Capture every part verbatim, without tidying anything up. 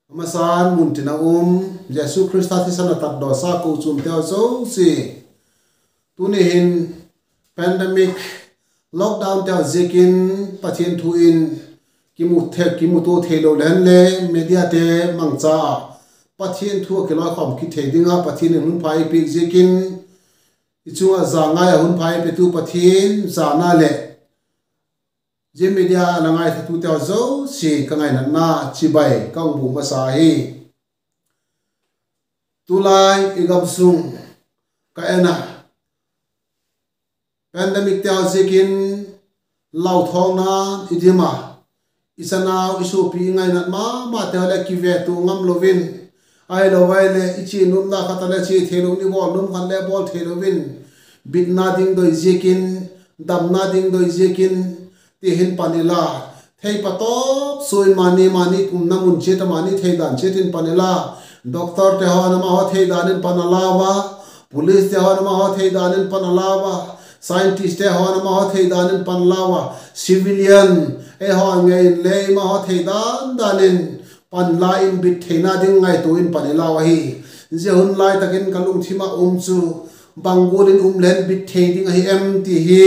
A masan mun tin a um, Jesu Khrista thisan a tatdawsa kochuamteu zosia, tuni hin pandemic, lockdownteu ziakin Pathian thu in kimu the-, kimutua theilo le hen le, mediate mangcha ah Pathian thu a kilawikhawm kit thei ding ah Pathian in hun pha ei piak ziakin, i chung ah zangai a hun pha ei petu Pathian zana leh zia media a la ngaithatute haw zosia ka ngainatna chibai ka hung bûk masa hi. Tulai i gamsung ka en a, pandemicte haw ziakin lauthawngna i dim a, i chanau i suapi i ngainat ma mate haw leh kivetua ngamlo in, ahilo vai leh i chia nopna khat a leh chia theilo in, i bawl nuam khat leh bawl theilo in, bitna ding doi ziakin, damna ding doi ziakin, ti hin pan i la, thei patawp sua in mani mani umna mun chiat a mani theidan chiat in pan i la, doctorte haw'n amahaw theidan in pan a lau a, policete haw'n amahaw theidan in pan a lau a, scientistte haw'n amahaw theidan in pan a lau a, civilian ei haw ngei in le amahaw theidan dan in pan la in bit theina ding ngaitua in pan i lau ahi. Zia hun lai tak in ka lungthim ah um chu bang gual in um leng bit thei ding ahi em ti hi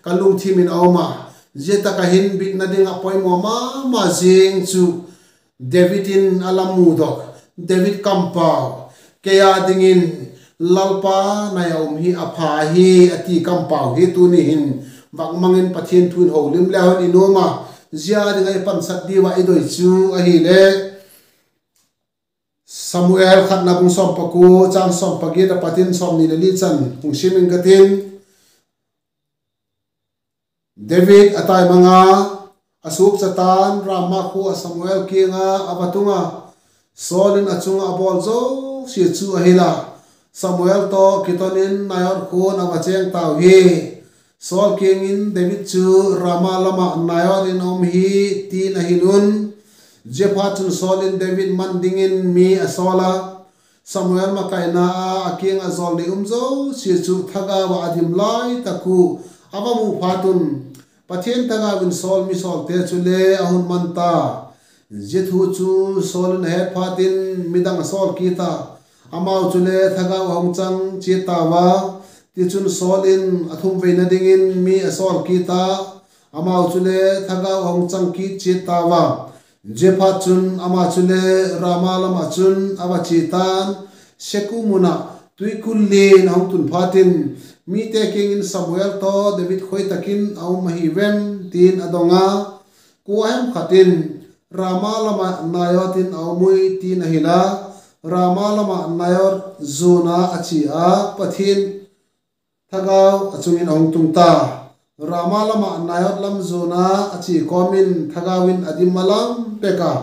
ka lungthim in a um a, zia tak ah hin bitna ding ah poimaw ma ma zing chu David in a la mudok, David kampau, kei â dingin Lalpa nai a um hi a pha hi a ti kampau hi tuni hin vak mang in Pathian thu in holim le hun i nuam a, zia ding ah i pansak diu ah i doi chu ahile Samuel khatna bung sawm pakua chang sawm pagiat a pat in sawmni leh li chan hung sim ing ka tin. David a tai mang a, a suakcha ta'n Rama khua ah Samuel kiang ah a va tung a, Saul in a chung ah a bawl zosia chu a hil a, Samuel tawh kiton in Naioth khua'n a va chêng tau hi. Saul kiang in, David chu Rama lam ah Naioth in a um hi, ti'n a hil un. Ziaphatchun Saul in David man dingin mi a sawl a, Samuel makaina ah a kiang ah jawlnei um zosia chu thagau ah a dim lai tak uh a va mu phat un, Pathian thagau in Saul mi sawlte chule a hun man ta. Zia thu chu Saul in a het phat in midang a sawl kit a, amau chule thagau a hung chang chiat tau a. Tichun Saul in a thumveina dingin mi a sawl kit a, amau chule thagau a hung chang kit chiat tau a. Ziaphatchun ama chule Rama lam ah chun a va chia ta'n, Seku mun ah tuikul lian a hung tun phat in, mite kiang in, Samuel tawh David khoi tak in a um ahi vem? ti'n a dong a. Kua hem khat in, Rama lam ah Naioth in a um ui, ti'n a hil a. Rama lam ah Naioth zuan a a chia a, Pathian thagau a chung in a hung tung ta. Rama lam ah Naioth lam zuan a a chia kawm in thagau in a dim a lam pek a.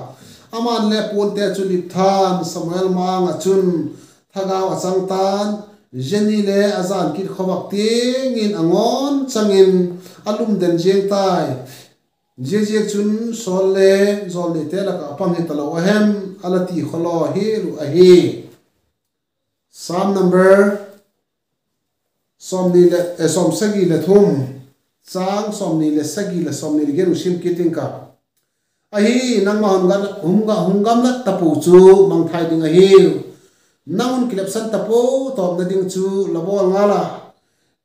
Ama'n le puante chu lip tha'n Samuel ma-âng ah chun thagau a chang ta'n, zia ni le a jan kit khawvak tiang in a ngawn chang in a lum den ziang tai. Ziaziakchun Saul le jawlneite lak ah a pang hi talo a hem? a la ti khawlaw hial uh ahi. Sam number sawmni le, eh, sawmsagi le thum, chang sawmni le sagi le sawmni le giat uh sim kit ing ka. Ahi, nangma hun gam, hun ga, hun gamlat tapo chu mangthai ding ahiu. Nang hun kilepsan tapo tawpna ding chu la bawl ngal a.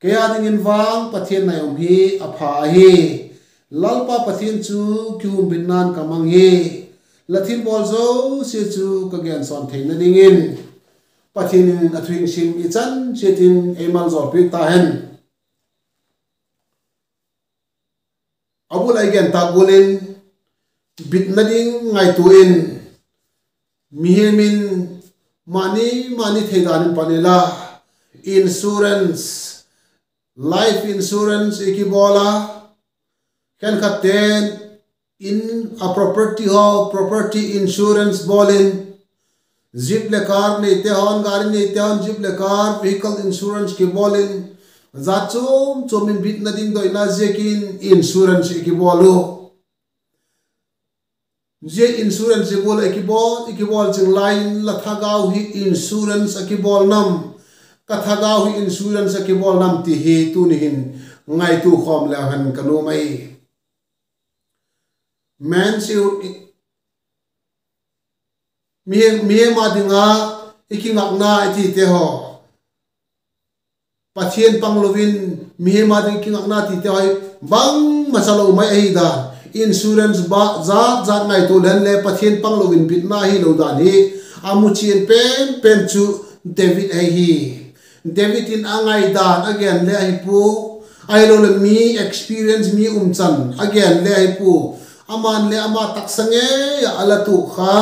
Kei â dingin vang Pathian nai um hi a pha ahi. Lalpa Pathian chu kihumbitna'n ka mang hi. La thilbawl zosia chu ka gensawn theina dingin Pathian in a thu hing sim i chan chiat in ei maljawl piak ta hen. A bul ah i gen tâk gual in, bitna ding ngaitua in, mihing in mani mani thei dan in pan i la, insurance, life insurance i kibawl a, khenkhatte'n in a property haw, property insurance bawl in, jeep le car neite haw'n, gari neite haw'n jeep le car, vehicle insurance kibawl in, jat chuam chuam in bitna ding doina ziakin insurance i kibawl u. Zia insurance i bawl, i kibawl, i kibawl ching lai in la thagau hi insurance a kibawl nam, ka thagau hi insurance a kibawl nam ti hi tuni hin ngaitua khawm leu hen ka nuam ahi. Matthew, mihem, mihem â ding a i kingakna i tite haw, Pathian panglo in mihem â ding kingakna tite haw hi bangmasa lo mai ahi dan, insurance ba zat zat ngaitua leng le Pathian panglo in bitna hilo dan hi a mu chian pen pen chu David ahi hi. David in a ngaidan a gen le ahi pua, ahiloleh mi experience mi umchan a gen le ahi pua. Ama'n le ama taksa ngei ah a la tuak kha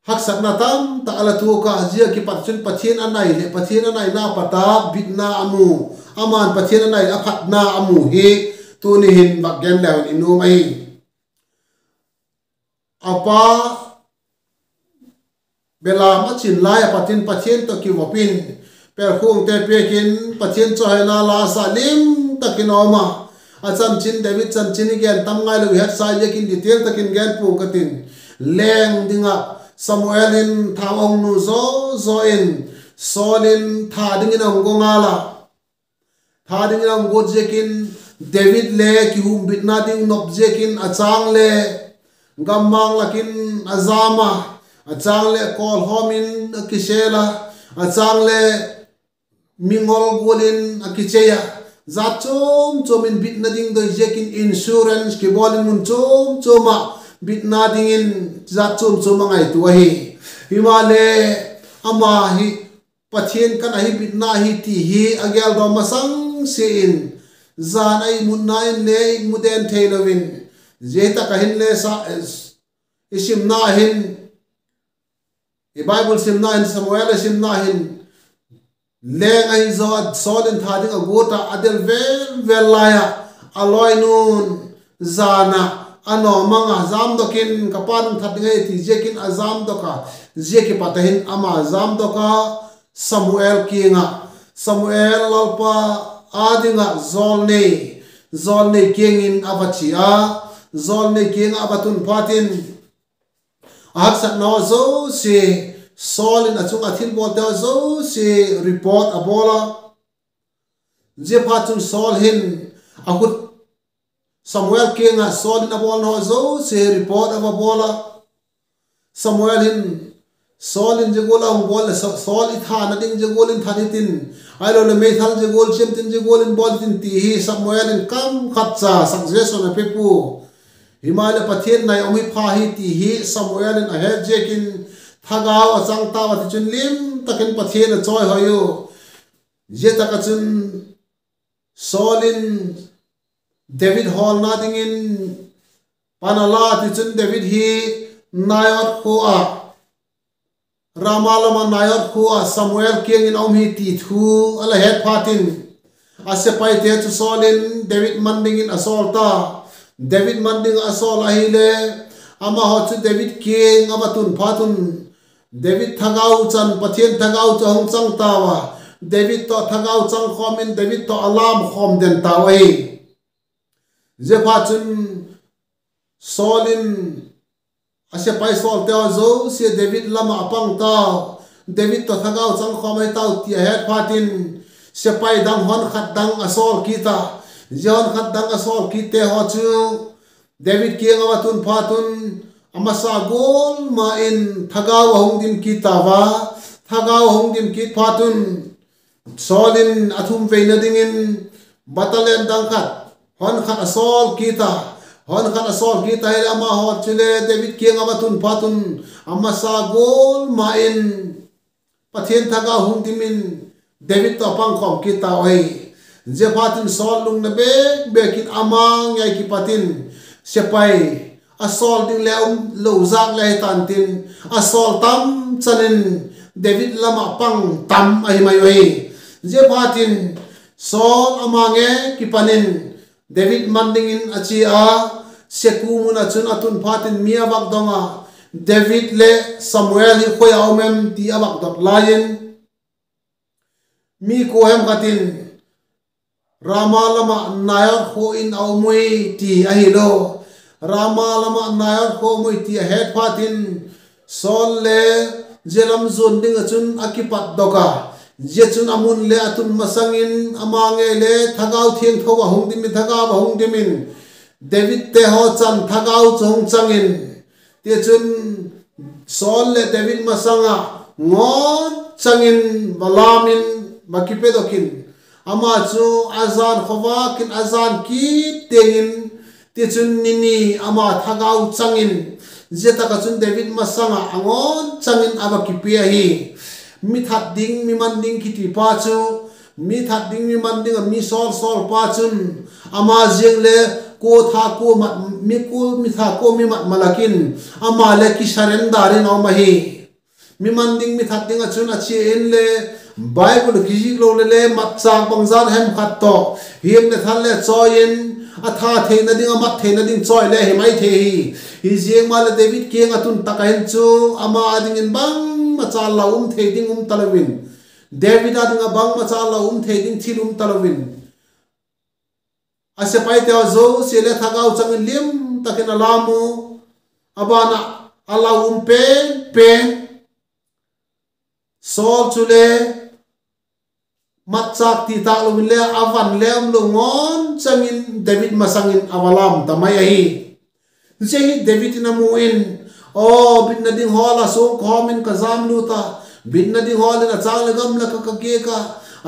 haksatna tamtak a la tuak a, zia kipat chun Pathian a nai leh Pathian a naina pat a bitna a mu, ama'n Pathian a nai a phatna a mu hi tuni hin vak gen leu in i nuam ahi. A pa belam a chin lai a pat in Pathian tawh kivop in, pelkhuangte piak in, Pathian chawihoina la sa lim tak in a um a. A chanchin, David chanchin i gen tam ngailo, i hetsa ziakin detail tak in gen pua'ng ka tin. Leng ding ah Samuel in thau a hung nu zaw zaw in, Saul in tha dingin a hung go ngal a. Tha dingin a hung guat ziakin, David le kihumbitna ding nop ziakin a châng le gammang lak in a jam a, a châng leh kawlhawm in a kisêl a, a châng leh mingol gual in a kichei a, zat chuam chuam in bitna ding doi ziakin insurance kibawl in mun chuam chuam ah bitna dingin zat chuam chuam a ngaitua ahi. Himaleh, ama hi Pathian kan ahi, bitna ahi ti hi a geldawm masang sia in, zan a i mutna in le i mu den theilo in, zia tak ah hin le sa, i simna hin, i Bible simna hin, Samuel a simna hin, leng ahi zaw a Saul in tha ding a guat ah a del vel vel lai ah, a lawinu'n zan ah a nawmang a, jamdok in, ka pa'n hung that ding ahi ti ziakin a jamdok a, zia kipat a hin ama jamdok a, Samuel kiang ah, Samuel, Lalpa â ding ah jawlnei, jawlnei kiang in a va chia a, jawlnei kiang ah a va tun phat in, a haksatna zosia, Saul in a chung a thilbawlte zosia report a bawl a. Ziaphatchun Saul hin a khut, Samuel kiang ah Saul in a bawlna zosia report a va bawl a. Samuel hin, Saul in zia gual a hung bawl leh, Sa-, Saul i thana ding zia gual in that hitin, ahiloleh meithal zia gual chiam tin, zia gual in bawl hitin ti hi Samuel in kam khat cha suggestion a pe pua. Himaleh Pathian nai um hi pha hi ti hi Samuel in a het ziakin thagau a chang tau a, tichun lim tak in Pathian a chawihoi u. Zia tak ah chun Saul in David hawlna dingin pan a la, tichun David hi Naioth khua ah, Rama lam ah Naioth khua ah Samuel kiang in a um hi ti thu a la het phat in, a sepaite chu Saul in David man dingin a sawl ta. David man ding ah a sawl ahile, amahaw chu David kiang a va tun phat un, David thagau chan, Pathian thagau chu a hung chang tau a, David tawh thagau chang khawm in David tawh a lam khawm den tau ahi. Ziaphatchun Saul in a sepai sawlte haw zosia David lam ah a pang tau, David tawh thagau chang khawm ahi tau ti a het phat in, sepai dang, hon khat dang a sawl kit a. Zia hon khat dang a sawl kitte haw chu David kiang a va tun phat un, a masa gual ma in thagau a hung dim kit tau a. Thagau a hung dim kit phat un, Saul in a thum veina dingin battalion dang khat, hon khat a sawl kit a. Hon khat a sawl kit a, hileh amahaw chule David kiang a va tun phat un, a masa gual ma in Pathian thagau hung dim in David tawh a pang khawm kit tau ahi. Ziaphat in Saul lungna bêk bêk in ama ngei kipat in sepai a sawl ding le um lo zak le hi tan tin, a sawl tam chan in David lam ah pang tam ahi mai u ahi. Ziaphat in Saul ama ngei kipan in David man dingin a chia a, Seku mun ah chun a tun phat in mi a vak dong a, David leh Samuel hi khoi a um em ti a vak dot lai in, mi kua hem khat in Rama lam ah Naioth khua in a um ui ti ahilo. Rama lam ah Naioth khua um ui ti a het phat in, Saul le zia lam zuan ding ah chun a kipatdok a, zia chun a mun le a tun masang in ama ngei le thagau thiangtho a hung dim in, thagau a hung dim in, Davidte haw chan thagau chu hung chang in, Tichun, Saul leh David masang ah ngawn chang in va lam in, va kipedok in, ama chu a jan khawvâk in a jan kit tiang in, tichun ni ni ama thagau chang in, zia tak ah chun David masang ah a ngawn chang in a va kipe ahi. Mi that ding, mi man ding kiti pa chu, mi that ding, mi man ding ah mi sawl sawl pa chun, ama ziang le kua tha kua mat, mi kua, mi tha kua mi mat malak in, ama le kisurrender in a um ahi. Mi man ding, mi that ding ah chun a chia inle, Bible kizik lo le le matchâk bangzat hem khat tawh hiam leh thal le chawi in, a tha theina ding, a mat theina ding chawi le hi mai thei hi. Hiziang maleh David kiang ah tun tak ah hin chu, ama â dingin bangmacha lau um thei ding um talo in, David â ding ah bangmacha lau um thei ding thil um talo in, a sepaite haw zosia le thagau chang in lim tak in a lam u. A ban ah a lau um pen pen Saul chule matchâk ti tâk lo in le a van le um lo ngawn chang in David masang in a va lam ta mai ahi. Zia hi David in a mu in, Aw, bitna ding hawl ah suang ka hawm in ka jam lut a, bitna ding hawl in a châng leh gam lak ah ka giak a,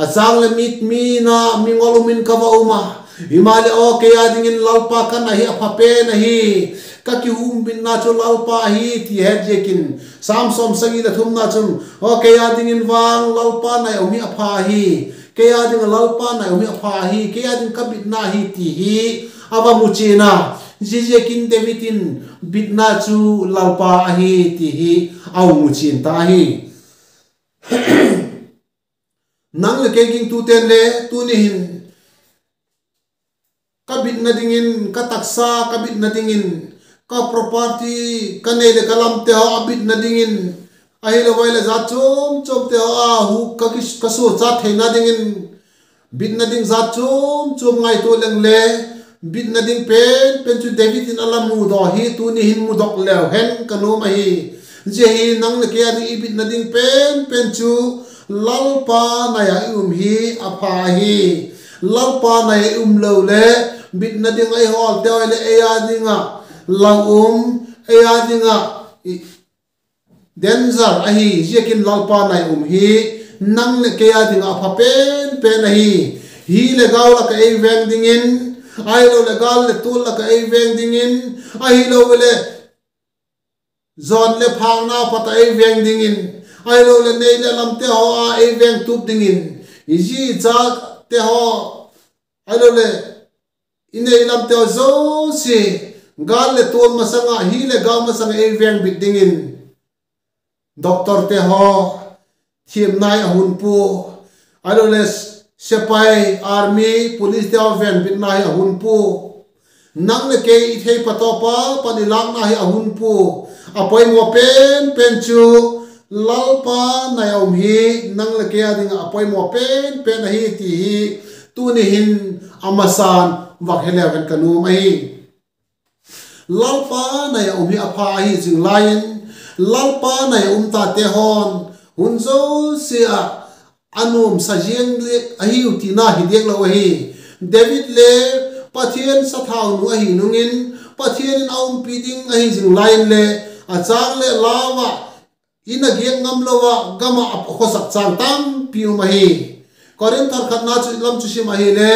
a châng leh mit mi na mi ngol um in ka va um a, himaleh aw, kei â dingin Lalpa ka nai hi a pha pen ahi. Ka kihumbitna chu Lalpa ahi ti het ziakin, Sam sawmsagi leh thumna chun, Aw, kei â dingin vang Lalpa nai a um hi a pha hi. Kei â ding ah Lalpa nai a um hi a pha hi. Kei â ding ka bitna hi ti hi a va mu chian a. Ziaziakin David in bitna chu Lalpa ahi ti hi a hung mu chian ta ahi. Nang leh kei gingtute'n le tuni hin ka bitna dingin, ka taksa ka bitna dingin, ka property, ka nei leh ka lamte haw a bitna dingin, ahilo vai leh jat chuam chuamte haw a huk ka ki-, ka suakcha theina dingin, bitna ding jat chuam chuam ngaitua leng le, bitna ding pen pen chu David in a la mudaw hi tuni hin mudok leu hen ka nuam ahi. Zia hi nang leh kei â ding i bitna ding pen pen chu Lalpa nai ah i um hi a pha ahi. Lalpa nai ah i um lo le, bitna ding ah i hawlte haw leh ei â ding ah lau um, ei â ding ah danger ahi ziakin Lalpa nai um hi nang leh kei â ding ah a pha pen pen ahi. Hi leh gau lak ah ei veng dingin, ahilo leh gâl leh tual lak ah ei veng dingin, ahilo leh zawn leh phâkna pat ah ei veng dingin, ahilo leh nei leh lamte haw ah ei veng tup dingin, i zi chate haw, ahilo leh i nei lamte haw zosia, gâl leh tual masang ah, hi leh gau masang ah ei veng bit dingin, doctorte haw thiamna hi a hun pua, ahilo leh sepai, army, policete haw vengbitna hi a hun pua. Nang leh kei i thei patawpa pan i lâkna hi a hun pua. A poimaw pen pen chu Lalpa nai a um hi nang leh kei â ding ah a poimaw pen pen ahi ti hi tuni hin a masa'n vak he leu hen ka nuam ahi. Lalpa nai a um hi a pha ahi zing lai in, Lalpa nai a um tate haw'n hun zosia ah a nuamsa ziang le ahiu tina hi diak lo ahi. David le Pathian sathaunu ahi nung in, Pathian in a umpi ding ahi zing lai in le, a châng leh lau ah, in a giak ngam lo ah, gam ah a khawsak châng tampi um ahi. Korinth thar khatna chu lam chu sim ahile,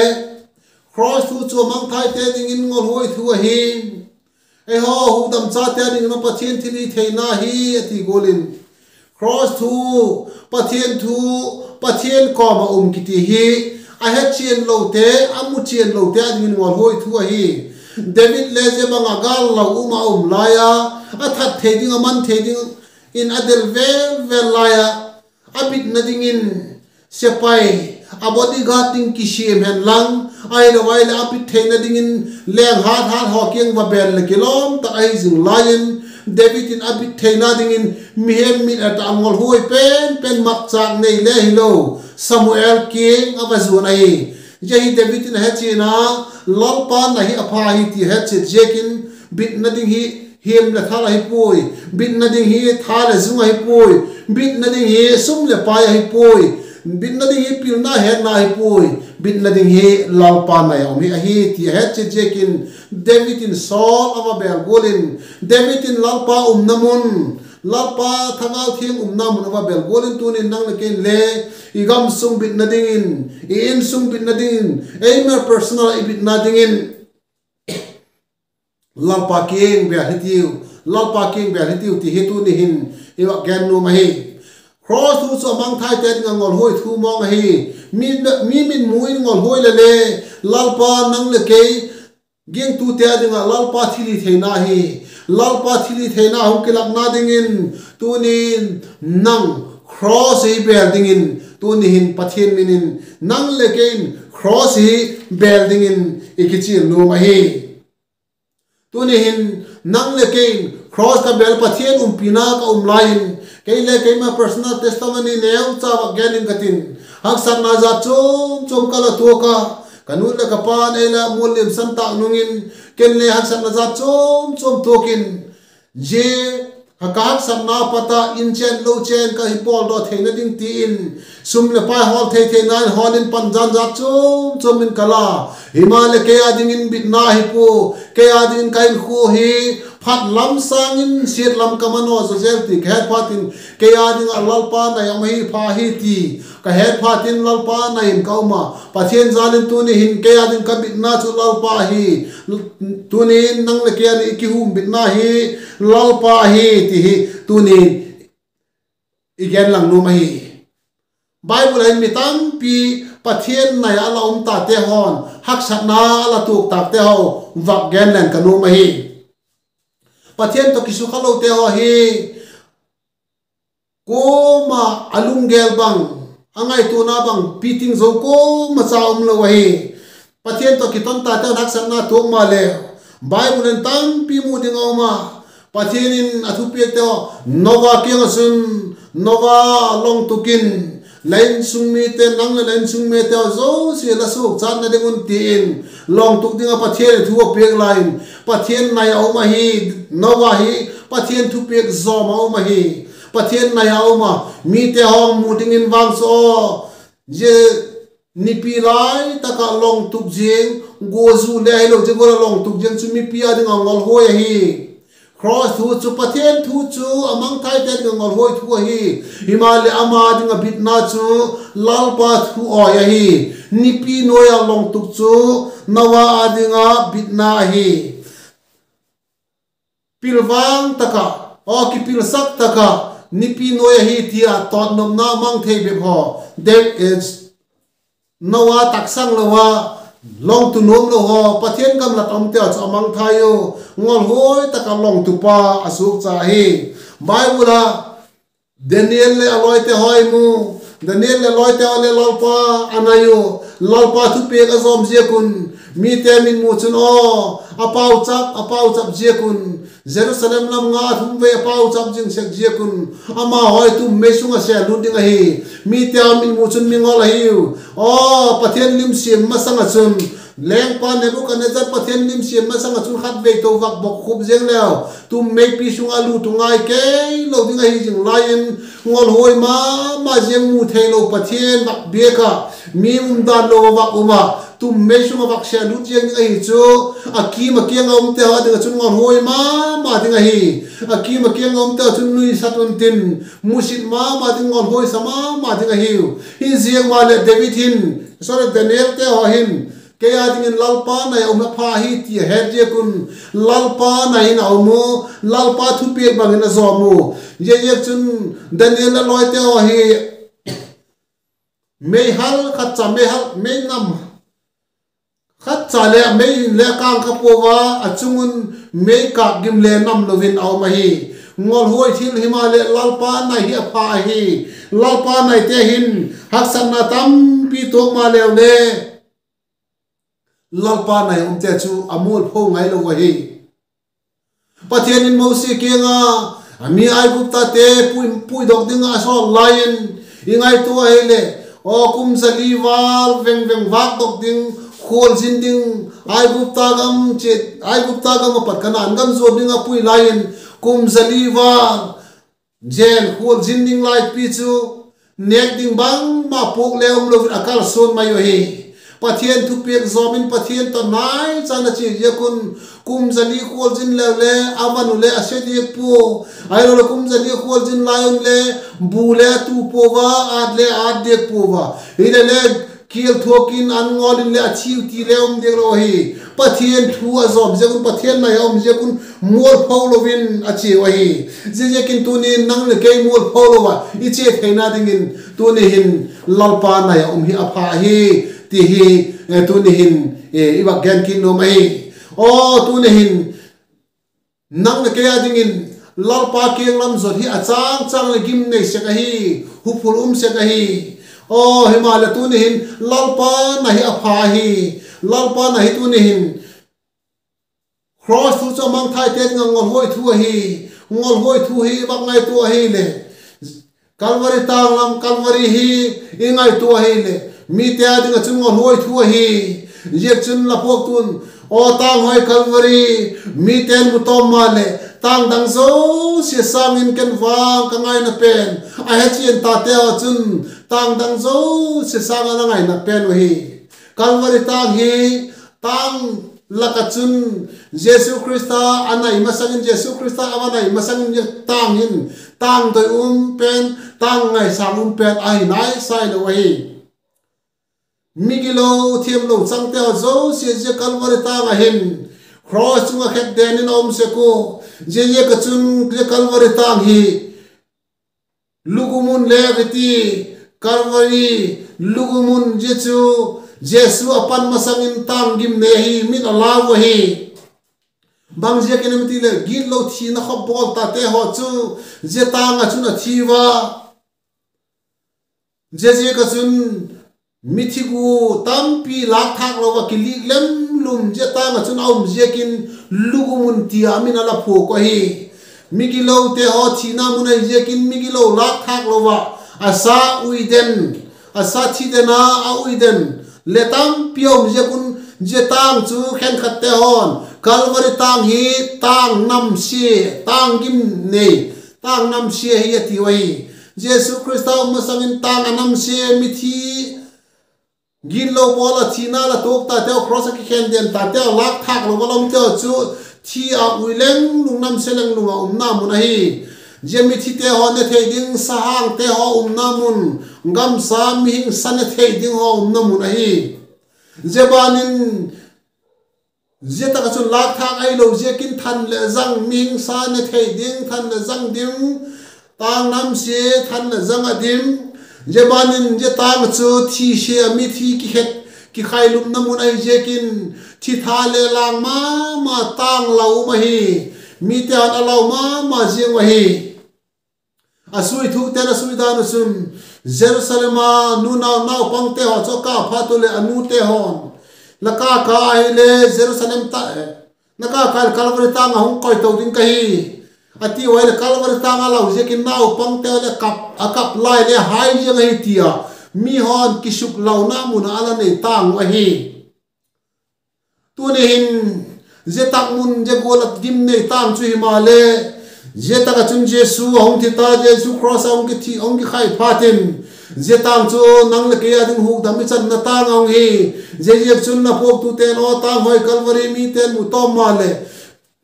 Cross thu chu a mangthaite dingin ngolhuai thu ahi. Eihaw hukdamchate dingin a Pathian thilhitheina hi a ti gual in, Cross thu, Pathian thu, Pathian kawm ah um kiti hi a hechian lote, a muchian lote a dingin ngolhuai thu ahi. David le zia bang ah gâl lau um ah um lai a, a that thei ding, a man thei ding in a del vel vel lai a, a bitna dingin sepai, a bodyguard ding kisiam hen lang, ahilo vai leh a bit theina dingin leng hat hat haw kiang va bel leh kilawm tak ahi zing lai in, David in a bit theina dingin mihem mit a ta a ngolhuai pen pen, mangchâk nei le hilo, Samuel kiang a va zuan ahi. Zia hi David in a hechian a, Lalpa nai hi a pha hi ti hetchian ziakin, bitna ding hi hiam leh thal ahi puai, bitna ding hi tha leh zung ahi puai, bitna ding hi sum leh pai ahi puai, Bitna ding hi pilna hetna hi puai, bitna ding hi Lalpa nai a um hi ahi ti a het chiat ziakin, David in Saul a va bel gual in, David in Lalpa umna mun, Lalpa Thagau Thiang umna mun a va bel gual in, tunin nang le kei in le i gam sung bitna dingin, i insung bitna dingin, eima personal i bitna dingin Lalpa kiang bel hitiu, Lalpa kiang bel hitiu ti hi tuni hin i va gen nuam ahi. Cross thu chu a mangthaite ding ah ngolhuai thu mawng ahi. Mi, mi mitmu in ngolhuai le le, Lalpa nang le kei gingtute â ding ah Lalpa thilhitheina hi, Lalpa thilhitheina hung kilâkna dingin, tunin nang cross hi bel dingin, tuni hin Pathian min in nang le kei in cross hi bel dingin i kichial nuam ahi. Tuni hin nang le kei in cross ka bel, Pathian umpina ka um lai in, kei le keima personal testimony neucha va gen ing ka tin. Haksatna jat chuam chuam ka la tuak a, ka nu leh ka pa'n ei la mualliamsan tâk nung in, ken le haksatna jat chuam chuam tuak in, zia ka haksatna pat ah in chên lo chên ka hi pawldaw theina ding ti in, sum leh pai hawl thei theina in hawl in, panjan jat chuam chuam in ka la. Himaleh kei â dingin bitna hi pua, kei â dingin ka inkhua hi phat lam sâng in siat lam ka manaw zaw zel ti ka het phat in, kei â ding ah Lalpa nai a um ahi, pha hi ti ka het phat in Lalpa nai in ka um a. Pathian jal in tuni hin kei â ding ka bitna chu Lalpa hi. Tuni in nang leh kei a ni i kihumbitna hi Lalpa hi ti hi tuni in i gen lang nuam ahi. Bible ah hin mi tampi Pathian nai a la um tate haw'n haksatna a la tuak tâkte haw vak gen leng ka nuam ahi. Pathian tawh kisukha lote haw hi kuama a lunggel bang, a ngaituana bang piting zo kuama cha um lo ahi. Pathian tawh kiton tate haw'n haksatna tuak maleh, Bible in tampi mu ding a um a. Pathian in a thupiakte haw, Noa kiang ah chun, Noa, lawngtuk in, la insung mite, nang leh la insung mite haw zosia la suakchatna ding un ti in, lawngtuk ding ah Pathian in thu a piak lai in, Pathian nai a um ahi. Noa hi Pathian thupiak zawm a um ahi. Pathian nai a um a, mite haw'n mu dingin vang chu aw, zia nipi lai tak ah lawngtuk ziang, gua zu le hilo zia gual ah lawngtuk ziang chu mipi â ding ah ngolhuai ahi. Cross thu chu Pathian thu chu a mangthaite ding ah ngolhuai thu ahi. Himaleh ama ding ah bitna chu Lalpa thu awi ahi. Nipi nuai ah lawngtuk chu Noa â ding ah bitna ahi. Pilvang tak ah, aw kipilsak tak ah, nipi nuai ahi ti a tawtnopna mang thei bep haw, Noa taksang lo a, lawngtu nuam lo haw, Pathian gamlat a umte haw chu a mangthai u, ngolhuai tak ah lawngtupa a suakcha ahi. Bible ah Daniel leh a lawite haw i mu, Daniel leh lawite haw le Lalpa a nai u, Lalpa thupiak a zawm ziak un, mite mitmu chun aw, a pauchap, a pauchap ziak un, Jerusalem lam nga thum vei a pauchap zing sek ziak un, ama haw i tum mei sung ah sêllut ding ahi. Mite a mitmu chun mingol ahiu. Aw, Pathian lim siam masang ah chun, lengpa Nebukadnezzar Pathian lim siam masang ah chun khatvei to vak bokkhup ziang leu, tum meipi sung ah lut u ngai kei lo ding ahi zing lai in, ngolhuai ma ma ziang, mu theilo Pathian vak biak ah, mi umdan lo a vak um ah, tum mei sung ah vak sêllut ziang ding ahi chu, a kim a kiang a umte haw ding ah chun ngolhuai ma ma ding ahi. A kim a kiang a umte haw chun nuisat untin, musit ma ma ding, ngolhuai sa ma ma ding ahiu. Hiziang maleh David hin, sorry, Danielte haw hin, kei â dingin Lalpa nai a um a pha hi ti a het ziak un, Lalpa nai in a um u, Lalpa thupiak bang in a zawm u. Ziaziakchun Daniel leh lawite haw hi meihal khat cha, meihal, mei nam khat cha leh mei in le a kâng kha puau a, a chung un mei kâk gim le nam lo in a um ahi. Ngolhuai thil himaleh Lalpa nai hi a pha ahi. Lalpa naite hin haksatna tampi tuak maleu le, Lalpa nai a umte chu a mualpho ngailo ahi. Pathian in Mosi kiang a, a mi Aiguptate pui, puidok ding ah a sawl lai in, i ngaitua ahileh, aw, kum za li val veng veng vâkdok ding, khualzin ding, Aigupta gam chia, Aigupta gam ah pat Kanaan gam zuan ding a pui lai in, kum za li val zel khualzin ding lai pi chu, nêk ding bangma puak le umlo in a kalsuan mai uh ahi. Pathian thupiak zawm in Pathian tawh nai chan a chia ziak un, kum za li khualzin leu le a van uh le a se diak pua. Ahiloleh kum za li khualzin lai un le bu le a tu pua a, ât le ât diak pua a. Hilele kial thuak in an ngawl in le a thiu ti le um diak lo ahi. Pathian thu a zawm ziak un, Pathian nai a um ziak un mualpho lo in a chiau ahi. Ziaziakin tuni'n nang leh kei mualpho lo ah i chia theina dingin tuni hin Lalpa nai a um hi a pha ahi, ti hi, tuni hin i vak gen kit nuam ahi. Aw, tuni hin nang leh kei a dingin Lalpa kiang lam zot hi a chang chang leh gim nei sek ahi, huphul um sek ahi. Aw, himaleh tuni hin Lalpa nai hi a pha ahi. Lalpa nai hi tuni hin Cross thu chu a mangthaite ding ah ngolhuai thu ahi. Ngolhuai thu hi i vak ngaitua ahileh, Calvary tâng lam, Calvary hi i ngaitua ahileh, mite â ding ah chun ngolhuai thu ahi. Ziakchun la phuaktu'n, Aw tâng hoi Calvary, mite'n mu tawm maleh tâng dang zosia sâng in ken vang ka ngaina pen, a hechian tate haw chun tâng dang zosia sâng a la ngaina pen uh ahi. Calvary tâng hi, tâng lak ah chun Jesu Khrista a nai masang in, Jesu Khrista a va nai masang in tâng hin, tâng doi um pen, tâng ngaisâng um pen ahi nai sai lo ahi. Migilo, thiamlo changte haw zosia zia Calvary tâng ah hin cross chung ah khetden in a um sek ua. Ziaziak ah chun zia Calvary tâng hi lugum un le a kiti, Calvary lugum un, zia chu Jesu a pan masang in tâng gimnei ahi, min a lau ahi. Bang ziakin em ti leh, gitlo thina khop bawl tate haw chu zia tâng ah chun a thi ua. Ziaziak ah chun mithi gu tampi lâkthâk lo ah kilik lem lum zia tâng ah chun a um ziakin lugum un ti a min a la phuak uh ahi. Migilote haw thina mun ahi ziakin migilo lâkthâk lo ah a sa ui den, a sa thi den a, a ui den le tampi a um ziak un, zia tâng chu khenkhatte haw'n Calvary tâng hi tâng namsia, tâng gimnei, tâng namsia hi a tiu ahi. Jesu Khrista um masang in tâng a namsia, mithi gitlo bawl ah thina la tuak tateu, cross ah kikhen den tateu, lâkthâk lo a la umteu chu thi a ui leng lung, namsia leng lung ah umna mun ahi. Zia mithite haw ne thei ding sahangte haw umna mun, gamsa mihing sa ne thei ding haw umna mun ahi. Zia ban in, zia tak ah chun lâkthâk ahilo ziakin than leh zang, mihing sa ne thei ding, than leh zang ding, tâng namsia, than leh zang a dim. Zia ban in zia tâng ah chu thisia, mithi kikhet, kikhailupna mun ahi ziakin, thitha le lâng ma ma tâng lau um ahi. Mite'n a lau ma ma ziang uh ahi. A sui thukte'n a sui dan uh chun, Jerusalem a nunau naupangte haw chu a kâp phat uh leh a nute haw'n, La kâp ka ahile Jerusalem ta, la kâp ka ahile Calvary tâng ah hung koi to ding ka hi, a tiu ahileh Calvary tâng a lau ziakin naupangte leh kap, a kap lai le hai ziang ahi ti a, mi haw'n kisuklouna mun ah a la nei tâng uh ahi. Tuni hin, zia tak mun, zia gual ah gimnei tâng chu himaleh, zia tak ah chun Jesu a hung thi ta, Jesu cross ah hung kithi, hung kikhai phat in, zia tâng chu nang leh kei â ding hukdam i channa tâng a hung hi. Ziaziakchun la phuaktute'n, Aw tâng hoi Calvary, mite'n mu tawm maleh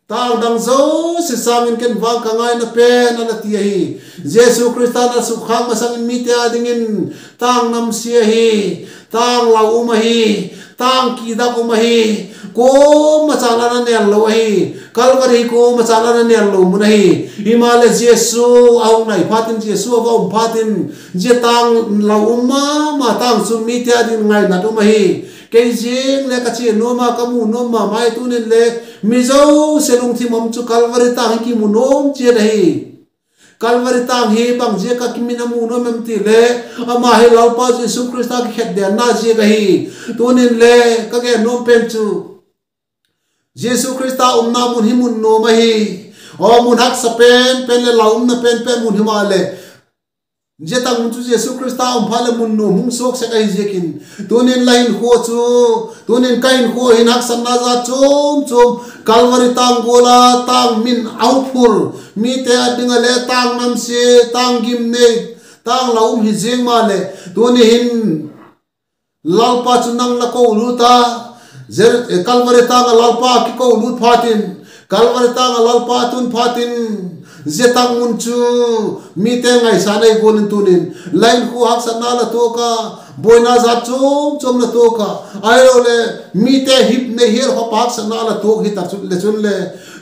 tâng dang zosia sâng in ken vang ka ngaina pen, a la ti ahi. Jesu Khrista'n a sukkhâk masang in mite â dingin tâng namsia ahi, tâng lau um ahi, tâng kidak um ahi, kuama chan a la nêl lo ahi. Calvary hi kuama chan a la nêl lo mun ahi. Himaleh Jesu a hung nai phat in, Jesu a va um phat in, zia tâng lau um ma ma tâng chu mite â dingin ngainat um ahi. Kei ziang le ka chia nuam a, ka mu nuam ma ma hi. Tunin le mi zosia lungthim um chu Calvary tâng hi kimu nuam chiat ahi. Calvary tâng hi bang ziak a kimin a mu nuam em ti le, ama hi Lalpa Jesu Khrista kikhetdenna ziak ahi. Tunin le ka gen nuam pen chu, Jesu Khrista umna mun hi mun nuam ahi. Aw, mun haksa pen pen leh lau umna pen pen mun himaleh, zia tak mun chu Jesu Khrista um phat leh mun nuam hung suak sek ahi ziakin, tunin la hinkhua chu, tunin ka hinkhua hin haksatna jat chuam chuam, Calvary tâng gual a tâng min a huphul, mite â ding ah le tâng namsia, tâng gimnei, tâng la um hi ziang maleh, tuni hin Lalpa chu nang la kolut a, Kalvari tâng ah Lalpa kikolut phat in, Kalvari tâng ah Lalpa tun phat in, zia tak mun chu mite ngaisang ahi gual in tuni'n la inkhua haksatna la tuak a, buaina jat chuam chuam la tuak a, ahiloleh mite hip nei hial khawp haksatna la tuak hita chu le chun le,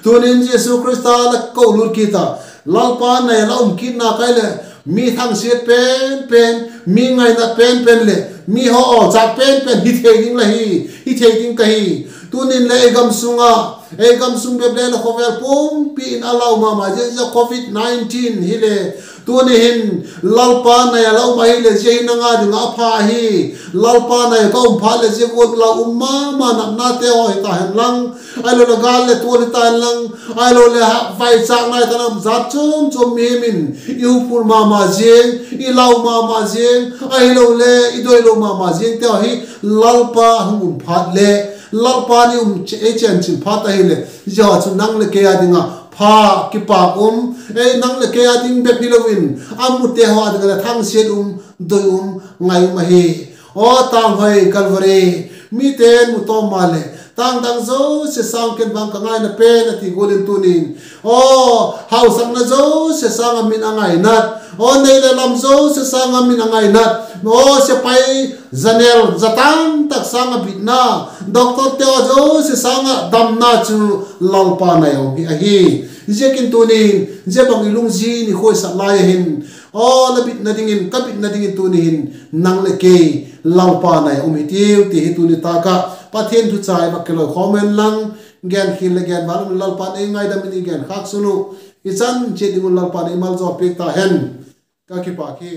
tuni'n Jesu Khrista la kolut kit a, Lalpa nai a la um kitna kai leh, mi thangsiat pen pen, mi ngainat pen pen leh mi haw awlchâk pen pen hi thei ding la hi, hi thei ding ka hi. Tuni'n le ei gam sung ah, ei gam sung bep le la khawvel pumpi in a lau ma ma zia covid nineteen hile, tuni hin Lalpa nai a la um ahileh zia hi nang â ding ah a pha ahi. Lalpa nai a ka um phat leh zia gual la um ma ma natnate haw hita hen lang, ahiloleh gâl leh tual hita hen lang, ahiloleh vaichâk nai ta lam jat chuam chuam mihing in i huphul ma ma ziang, i lau ma ma ziang, ahiloleh i doilo ma ma ziangte haw hi Lalpa hung um phat leh, Lalpa'n i um, ei chênchil phat ahileh, zia haw chu nang leh kei â ding ah pha, kipâk um, ei nang leh kei â ding bep hilo in, a mute haw â ding ah leh thangsiat um, doi um, ngai um ahi. Aw tâng hoi Kalvari, mite'n mu tawm maleh, tâng dang zosia sâng ken vang ka ngaina pen a ti gual in tuni'n, aw hausakna zosia sâng ah min a ngainat, aw nei leh lam zosia sâng ah min a ngainat, aw sepai, janel za tam tak sâng ah bitna, doctorte haw zosia sâng ah damna chu Lalpa nai a um hi ahi. Ziakin tuni'n zia bang i lungzin i khuaisak lai a hin, aw la bitna dingin, ka bitna dingin tuni hin nang leh kei Lalpa nai a um hitiu ti hi tuni tâk ah Pathian thu cha i va kiloikhawm hen lang, genkhial leh genval um in Lalpa'n ei ngaidam in i genkhâk sun uh, i chan chiat ding un Lalpa'n ei maljawl piak ta hen. Ka kipâk hi.